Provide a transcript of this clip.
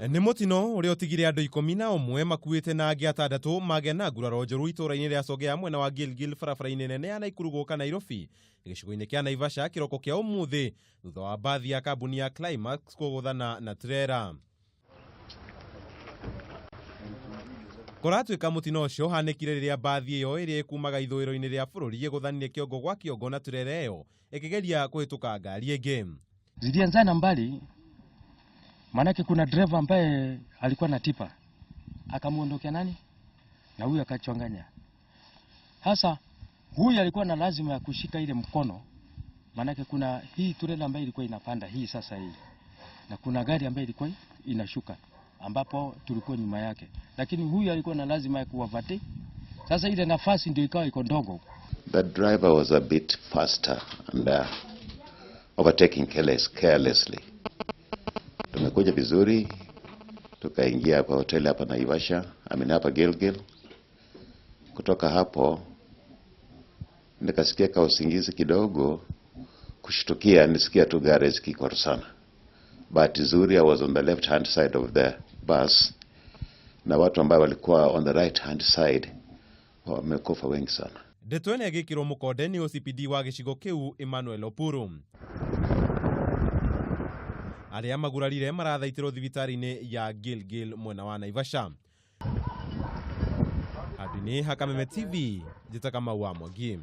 Nĩ mũtino ũrĩa ũtigire andũ 11 makuĩte na angĩ 6 magĩa na nguraro njũru itũũra-inĩ rĩa Songea mwena wa Gilgil barabara-inĩ nene ya Naikuru gũka Nairobi gĩcigo-inĩ kĩa Naivasha kĩroko kĩa ũmũthĩ thutha wa mbathi ya kambuni ya Climax kũgũthana na trera. Kũratuĩka mũtino ũcio ũhanĩkire rĩrĩa mbathi ĩyo ĩrĩa ĩkumaga ithũĩro-inĩ rĩa bũrũri ĩgũthanire kĩongo gwa kĩongo na trera ĩyo ĩkĩgeria kũhĩtũka ngari ĩngĩ. Zilianzana mbali, maanake kuna dereva ambaye alikuwa na tipa akamuondokea nani na huyu akachanganya. Sasa huyu alikuwa na lazima ya kushika ile mkono, maanake kuna hii trela ambayo ilikuwa inapanda hii sasa hii, na kuna gari ambayo ilikuwa inashuka ambapo tulikuwa nyuma yake, lakini huyu alikuwa na lazima ya kuwavati. Sasa ile nafasi ndio ikawa iko ndogo. The driver was a bit faster and overtaking carelessly. Tumekuja vizuri, tukaingia kwa hoteli hapa Naivasha, I mean hapa Gilgil. Kutoka hapo nikasikia ka usingizi kidogo, kushtukia nisikia tu gari zikikwaruzana. Bahati nzuri I was on the left hand side of the bus, na watu ambao walikuwa on the right hand side wamekufa wengi sana. Ndeto ĩno ĩgĩkĩrwo mũkonde nĩ OCPD wa gĩcigo kĩu Emmanuel Opuru. Arĩa magurarire marathaitĩrwo thibitarĩ-inĩ ya Gilgil mwena wa Naivasha. Handũ-inĩ ha Kameme TV, njĩtaga Kamau wa Mwangi.